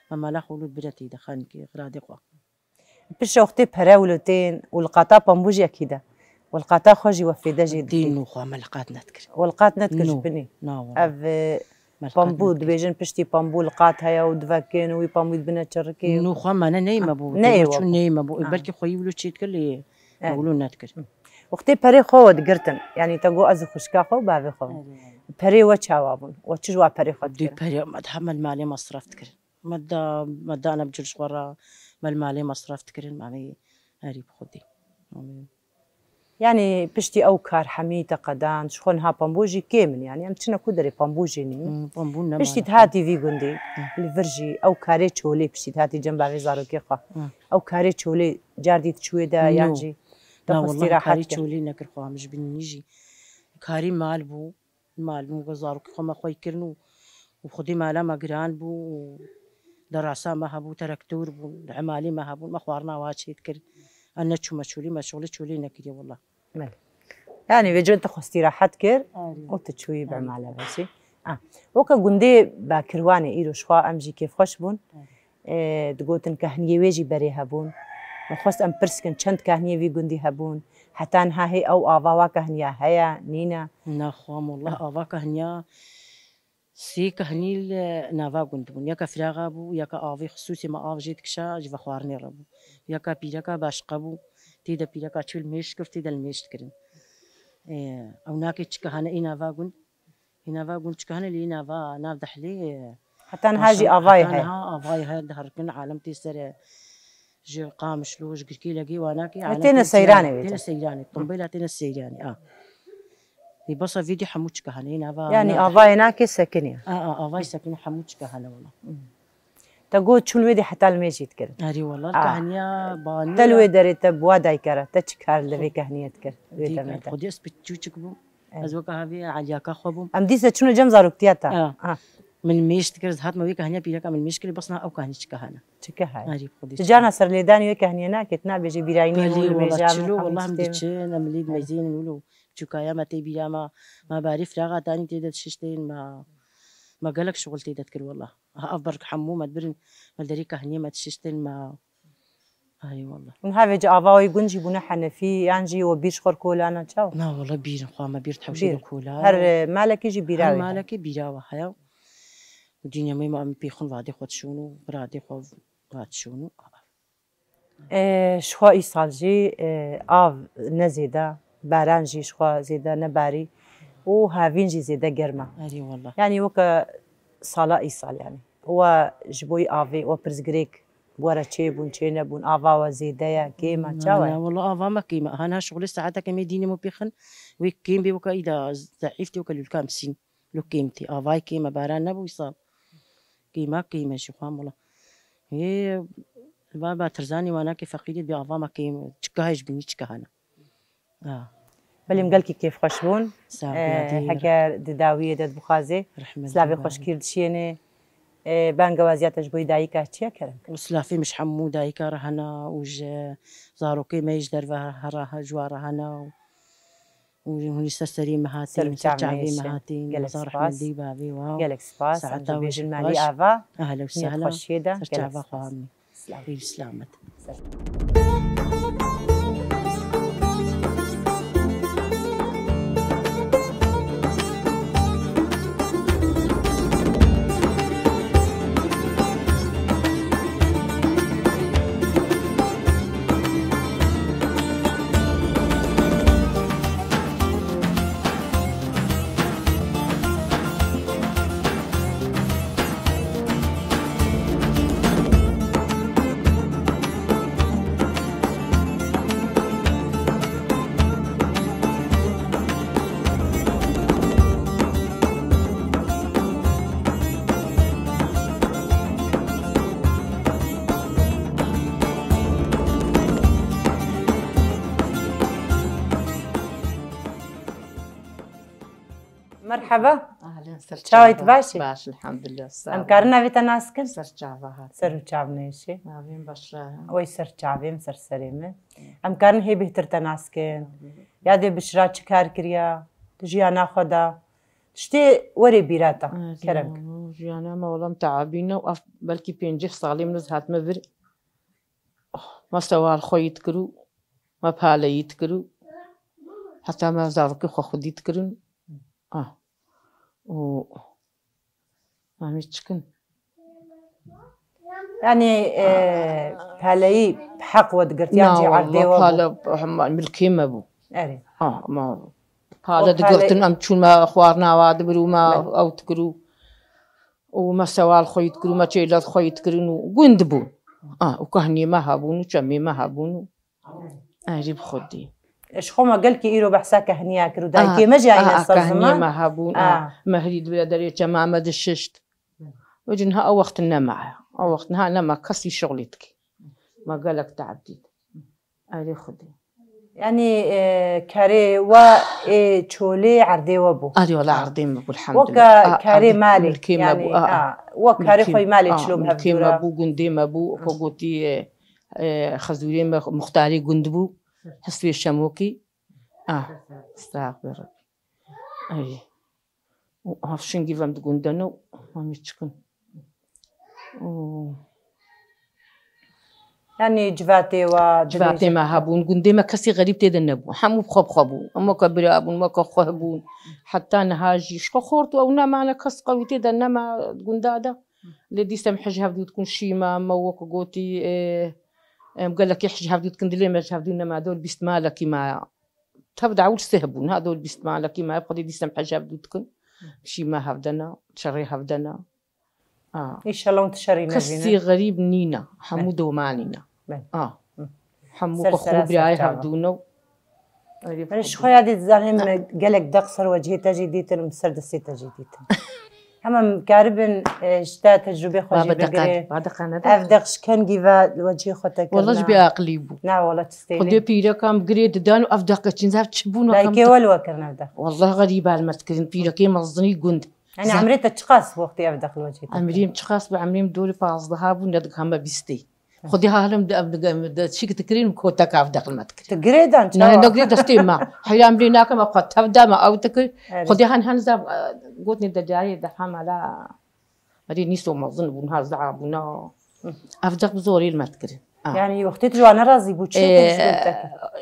Me mala xwe wilo bire tê de xanîkê xiradê xwe. Piştre wextê pere wilo tên û li qata pambû jî ekî de. Û li qata xwe jî we fêde jê dikî. Dîn û xwe me li qat nedikir. We li qat nedikir ji binî. Na, wala. Ev, e, pambû dibêjin piştî pambû li qat heye û divekin û wî pambû dibine çirikê. Nû xwe me ne neyme bû. Neyê we bû. Neyme bû. Belkî xweyî wilo çê dikir lê. Ewlo nedikir. Wextê perê xwe we digirtin, yanî te got ez û xwişka xwe û bavê xwe bûn. Perê we çawa bûn? We çi ji wa perê xwe dikirin? Dê perê me diha me li malê mesref dikirin. Me da, me dane bi cil ji xwe re, me li malê mesref dikirin, me erî bi Xwedê. Yanî piştî ew kar hemî te qedan, ji xwe niha pambû jî kêm in, yanî em çine ku derê pambû jî nîn. Hmm, pambû ne. Piştî te hatî vî gundî, li vir jî ew karê çolê piştî te hatî cem bavê zarokê xwe. Ew karê çolê cardî diçûyê de yan jî te xwestî rahet kir? Karê çolê nekir xwe, em ji binî jî karî mal bû, mal bû, zarokê xwe me xwey kirin û, û xwedî mala me giran bû û derasa me hebû, terektor bû, emalî me hebûn, me xwarina wa çê dikir. Em neçûme çolî, me şixulê çolê nekiriye wela. Belê. Yanî vê cihê te xwestî rehet kir û tu çûyî bi emale ve jî. Ah, weke gundê Bakirwanê îro ji xwe em jî kêfxweş bûn. Ê, digotin kehniyê wê jî berê hebûn. Min xwest em pirs kin çend kehniyê vî gundî hebûn. Heta niha hê ew ava wa kehniya heye, nîne? Naxwam, wallah ava kehniya Sê kehnî li nava gund bûn. Yeka firaxa bû, yeka avê xisûsê me av jê dikişa, ji vexwarinê re bû. Yeka pîreka başqe bû, tê de pîreka çi li mêj kir, tê de li mêj dikirin. Ê, ew nakê çi kehane ê nava gund, ê nava gund çi kehane lê ê nava nav dehlê, ê, heta niha jî avayê heye. Heta niha avayê heye, diherikin, alem tê ser e. Ji Qamişlo, ji Girkêlegê, Wanakê, Alem têne seyranê wê têne seyranê, Tumbêla têne seyranê, a. Ê, basa vê dî hemû çika hene, ê nava. Yanî avayê nakê sekiniye. A, a, avayê sekiniye hemû çika hene wala. Te got çûn wê dî heta li mêjî dikirin. Erê wala, kehniya baniya. Te li wê derê te bi wa dayika re, te çi kar li vê kehniyê dikir? Wê demê te. Xwedê ez piçûçik bûm. Ez weka havê eliyaka xwe bûm. Em dîsa çûne cem zaroktiya te. Min mêj dikir, ez hatime wê kehniya pîreka min mêj kirî, bes niha ew kehnî çi kehane. Çi kehane? Erê, xwedî. Tu carna serlêdanî wê kehniyê nakê, tu nabêjî bîrayî nî û li mêja min, em tiştê. Belê, wela çilo, wela em diçin, em lîd mezînin wilo çûkaya me tê bîra me, me barî firaxa danî tê de dişiştên me, me gelek şixul tê de dikir wela. Ha, ev berk hemû me dibirin, me derî kehniyê me dişiştên me. Ay wallah. Niha vê ci ava wê gund jî bûne henefî, yan jî we bîr ji xwe kolana çawa? Na wallah bîr, xwe me bîr tewşî de kola. Her, e, malekî jî bîra wê heye. Her malekî bîra we heye. Û dînye me, me pê xwin vadê xwe dişon û biradê xwe va dişon û. E, ji xwe îsal jî, e, av ne zêde, baran jî ji xwe zêde nebarî û havîn jî zêde germ e. Erê wallah. Yanî weke sala îsal yanî. We ji bo avê, we pirsgirêk Were çêbûn, çênebûn, ava we zêde ye, kêm e, çawa ye? Na, wela ava me kêm e. Hana şixulê saeteke me dînê me pêxin, wê kêm bê weke îda zeîf tê, weke lûlka em sîn. Lo kêm tê. Avayê kêm e, baran nebû îsal. Kêma kêm e jî xwam wela. Hê, ba, ba tirzanê wana ke feqîrê bê ava me kêm e. Çika hej binî çika hana. Ah. Belê em gelkî kêfxweş bûn. Sağ ol, eh, ya dî, heker di dawiyê de dibixwazê, rehmet silavê xweşkî dişiyênê. Eh, bangewaziya te ji bo dayika çi ye kerem? Û silavê min ji hemû dayika re hene û ji zarokê me yê ji derve here, ji wa re hene û, û hûn ser serê me hatîn, ser çavê me hatîn. Gelek spas. Rehmet dî bavê wa. Gelek spas. Saeta we jî xweş. Malî ava. Ahla û sahla. Xweşiyê de. Ser çava xwe. Selamet. Selamet. Merhaba. Ahlen, ser Çawa çava. Yî, tu baş î? Baş, elhamdülillah, sağ ol. Em karin navê te nas kin? Ser çava hat. Ser û çav nêşê. Navê min Beşra ye. Oy ser çavê min, ser serê min. Em karin hê bêhtir te nas kin. Yadê Bişra çi kar kiriya? Di jiyana xwe de. Tiştê werê bîra te. Kerem. Jiyana me wela teabîne û ev belkî pêncî salê min ez hatime vir. Me sewal xwe yî dikir û me pale yî dikir û heta me zarokê xwe xwedî dikirin. Ah. Û em ê çikin. Yanî, e, paleyî bi heq we digirtiyan jî erdê we bû? Pale hema milkê me bû. Erê. Ah, ma pale digirtin, em çûn me xwarina wa dibir û me ew dikir û û me sewal xwe yî dikir û me çêlez xwe yî dikirin û gund bûn. Ah, û kehniyê me hebûn û çemê me hebûn û erê bi xwedî. Ji xwe me gelkî îro behsa kehniya kir û dayikê me jî ayne ser ziman. Kehniyê me hebûn, ah, me herî dibire derê çema me dişişt. Wecî niha ew wext nema. Ew wext niha nema, kesî şixulî dikî. Me gelek teab dît. Erê xwedî. Yanî, e, karê we ê çolê erdê we bû? Erê wela erdê me bû, elhamdülillah. Weke karê malê, milkê me bû, yanî, a, a. Wek karê xwe yî malê çilo bi hev dû re. Milkê me bû, gundê me bû, weke gotî, e, e, xezûrê me muxtarê gund bû, Hesvê Şemokî. A, sax be Rebî. Erê. Û hevşingî vem digundene û hemî çikin. Û yanî civatê we, civatê me hebûn, gundê me kesî xerîb tê de nebû. Hemû bi xwe bi xwe bûn. Em weke bira bûn, weke xwe bûn. Heta niha jî ji xwe xort û ew nemane, kes qewî tê de nema gunda de. Lê dîsa em hij hevdû dikin şîma, me wek gotî, e, em gelekî hij hevdû dikin, dilê me ji hevdû nema, dor bîst malekî maya. Tev de ewil sih bûn, ha dor bîst malekî me, bi Xwedê dîsa em hej hevdû dikin. Şîma hevdena, şerê hevdena. A. Înşallah hûn tu şerî nevîne. Kesî xerîb nîne, hemû domanî ne. A. Hemû xwe xwe birayê hevdû ne. Erê, ji xwe ya dî dizanim gelek deq ser wecihê te jî dîtin û ser destê te jî dîtin. Hema em karibin, e, ji te tecrûbê xwe jî bigirin. Ev deq ji kengî ve li wecihê xwe te kirine? Wela ji bêaqilî bû. Na, wela çi stêlê. Xwedê pîreka em girê didan û ev deqe çîn, ev çi bûn? Dayikê we li we kirin ev deq? Wela xerîba li me dikirin, pîrekê mezinî gund. Yanî emrê te çiqas bû wextê ev deq li wecihê te kirine? Emrê min çiqas bû, emrê min dorê pazdeha bû, ne dikame bîstê. Xwedê halim de ev dige-, de çîk dikirin, koteka ev deqil me dikirin. Tu girê dan, çawa? Ne, ne girê destê me. Heyran bî nakim, ev xwe tev de me, ew dikir. Erê. Xwedê han, han zaf, e, gotinê de cayê de hamala. Erê nîso mezin bûn, ha zaf bûna. Ev deq bi zorê li me dikirin. A. Yanî wextê tu ji wan nerazî bû, çi, e,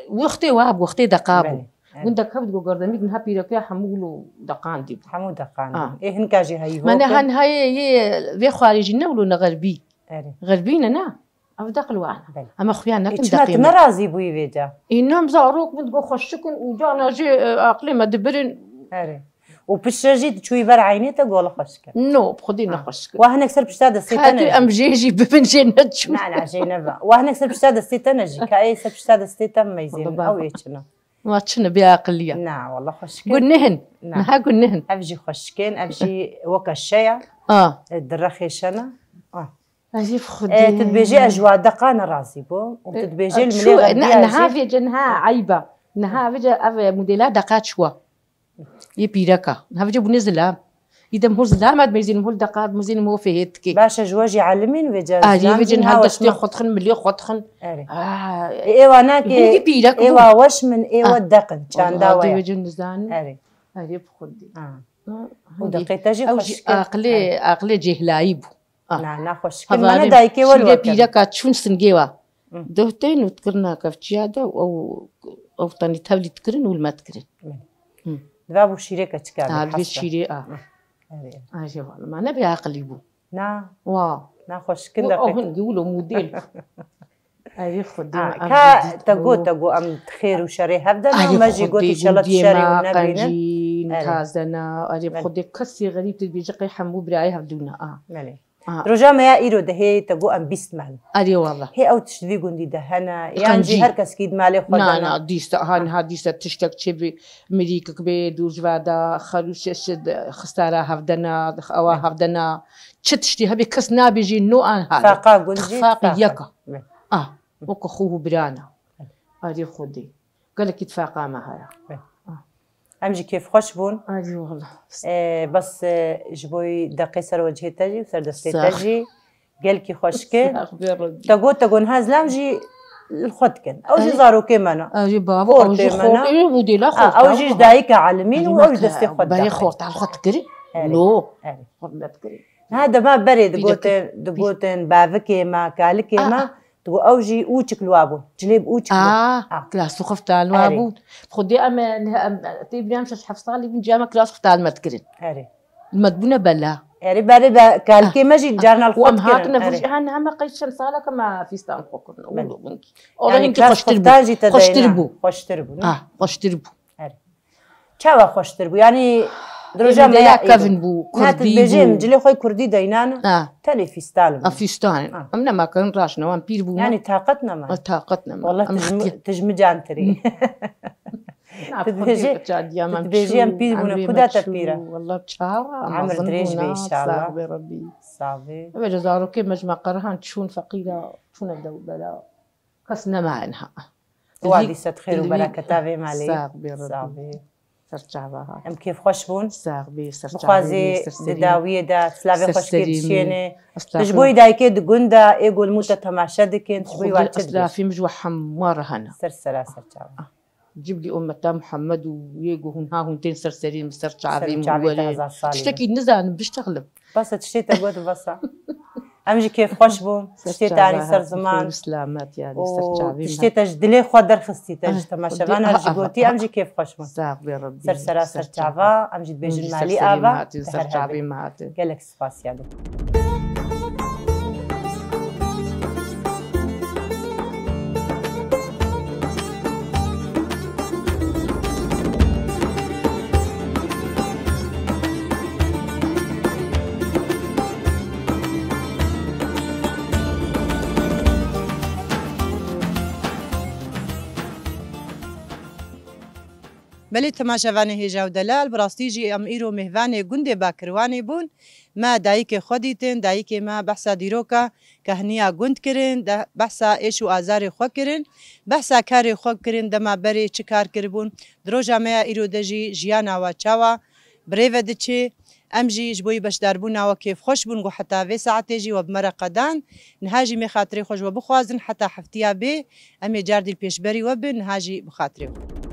wextê wa, wextê deqa bû. Belê, erê. Gundek hev digo gordemî, niha pîrekiya hemû lo deqandî bû. Hemû deqandî. A. Ê hinka jî heyî. Me ne hotin. Han hayê yê vê xwarê jî ne wilo ne xerbî. Erê. Xerbî ne, ne. Ev deqil wan. Belê. Ema xuya nekin. Ê, çima deqê tu me nerazî bûyî vê ca? Înan zarok min digo xweşik in û cana jê, e, aqilê me dibirin. Erê. Û piştre jî diçûyî ber eynê te gola xweşik in. No, bi xwedî ne xweşik in. Wa hinek ser pişta destê te ne jî. Em jê jî bibin jê neçûn. Na, na, jê nebe. Wa hinek ser pişta destê te ne jî. Ka ê ser pişta destê te meyzên. Ew ê çin e. Ma çi ne bêaqilî ye. Na, wela xweşik e. Guneh in. Na. Niha guneh in. Ev jî xweşik in, ev jî weke şe ye. A. E, direxê şe ne. A. Ezîf Xwedê. E, tu dibêjî ez ji wa deqa nerazî bûm. Û tu dibêjî li milê xerbiya jî. Niha vêce niha eyb e. Niha vêce ev modela deqa çi wa. Yê pîreka. Niha vêce bûne zilam. Îdem hol zilam ad mezin hol deqa mezin mo fehê dikê. Baş e ji we jî elimîn vêce zilam. Arî vêce niha destê xwe dixin, milê xwe dixin. Erê. Ê wa nake, ê wa weş min, ê we deqin, çanda we ye. Vêce nizanin. Erê. Erê bi Xwedê. Û deqê te jî xweşik e. Aqilê, aqilê cêhlayî bû. Na, na xweşik e. Mane dayikê we li we pîreka çûn singê wa. Doh tên û dikirina kevçiya de û ew, ew tenî tevlî dikirin û li me dikirin. Diva bû şîrê keçika. Ha, divê şîrê a. Erê. Ay, jê wala, ma ne bêaqilî bû. Na. Wa. Na xweşik in deqê. Ew hingî wilo model. Erê Xwedê. Ka te got, te got em xêr û şerê hev de ne, me jî got înşallah tu şerê û nebîne. Erê. Taze ne, erê Xwedê kesî xerîb tu dibêje qey hemû birayê hevdû ne a. Belê. Roja me ya îro de hê te got em bîst me ne. Erê wala. Hê ew tişt vî gundî de hene, yan jî her keskî di malê xwe de ne? Na, na, dîsa, ha niha dîsa tiştek çê bî, mirîkik bê, dûr ji va de, xerû şeş xistara hevdena, ewa hevdena. Çi tiştî hebê kes nabêjî no an hale. Tifaqa gund jî tifaqî yek a. Ah, weke xwe û birana. Arê Xwedê. Gelekî tifaqa me haya. Ah. Em jî kêfxweş bûn. Ay wallah. Ee, bes, e, ji bo deqê ser wecihê te jî û ser destê te jî gelkî xweşik e. Sax be Rabbî. Te got, te got niha zilam jî li xwe dikin. Ew jî zarokê me ne. Ew jî bavo, ew jî xortê me ne. Ew jî dêla xorta. Ew jî ji dayika elimîn û ew ji destê xwe dikin. Berê xorta li xwe dikirin. Erê. No. Erê. Xorta dikirin. Niha dema berê digotin, digotin bavikê me, kalikê me. Digo ew jî ûçik li wa bû. Cilê bi ûçik bû. Ah, klasû xifta li wa bû. Xwedê em, em tê bîne em şeş heft salî bûn, cî em klasû xifta li me dikirin. Erê. Li me dibûne bela. Erê, berê be kalikê me jî carna li xwe dikirin. Û em hatine vijî, han heme qey çend saleke me fîstan xwe kirin. Belê. Ola hinkî xweştir bû. Xweştir bû. Xweştir bû, ne? Ah, xweştir bû. Erê. Çawa xweştir bû? Yanî, di roja me ya îro. Kevin bû, kurdî bû. Niha tu dibêjî em cilê xwe kurdî deynan, tenê fîstan bû. Ha, fîstan. Ha. Em nema kirin raşne, wan pîr bû. Yanî taqet nema. Ha, taqet nema. Wallah, tu ji min, tu ji min cantirî. Tu dibêjî, tu dibêjî em pîr bûne, ku da te pîr e? Wallah, çawa? Emir dirêj be înşallah. Sax be Rabbî. Sax be. Eve zarokê me ji me qerihan çûn feqîra, çûne dewbela. Kes nema niha. Wadî sedxêr û bereketa vê malê. Sax bê Rebî. Sax bê. Ser çava hat. Em kêfxweş bûn. Sax bê, ser çavê. Bixwazî di dawiyê de silavê xweşikê dişêne. Tu ji bo dayikê di gund de ê gol mû te temaşe dikin, tu ji bo wa çi dibêjî? Eslafî min ji we hemû re hene. Ser sera ser çava. Ciblî ummeta Muhammed û yê ku hûn ha hûn tên ser serî min, ser çavê min û welê. Tiştekî nizanim biştexlim. Basa tiştê te got basa. Em jî kêfxweş bûn. Tiştê te anî ser ziman. Ser çava hat, ser selamet yanî, ser çavê min. Û tiştê te ji dilê xwe derxistî, te ji temaşevana jî gotî, em jî kêfxweş bûn. Sax bê Rebî. Ser sera ser çava, em jî dibêjin malî ava, te her hebî. Gelek spasiya dikim. Belê temaşevanê hêja û delal, bi rastî jî em îro mêhvanê gundê Bakirwanê bûn. Me dayikê xwe dîtin, dayikê me behsa dîroka kehniya gund kirin, de, behsa êş û azarê xwe kirin, behsa karê xwe kirin, dema berê çi kar kiribûn. Di roja me ya îro de jî jiyana we çawa bi rê ve diçe. Em jî ji bo yî beşdarbûna we kêfxweş bûn ku heta vê saetê jî we bi me re qedand. Niha jî mê xatirê xwe ji we bixwazin heta heftiya bê em ê car dî li pêşberî we bin, niha jî bi xatirê we.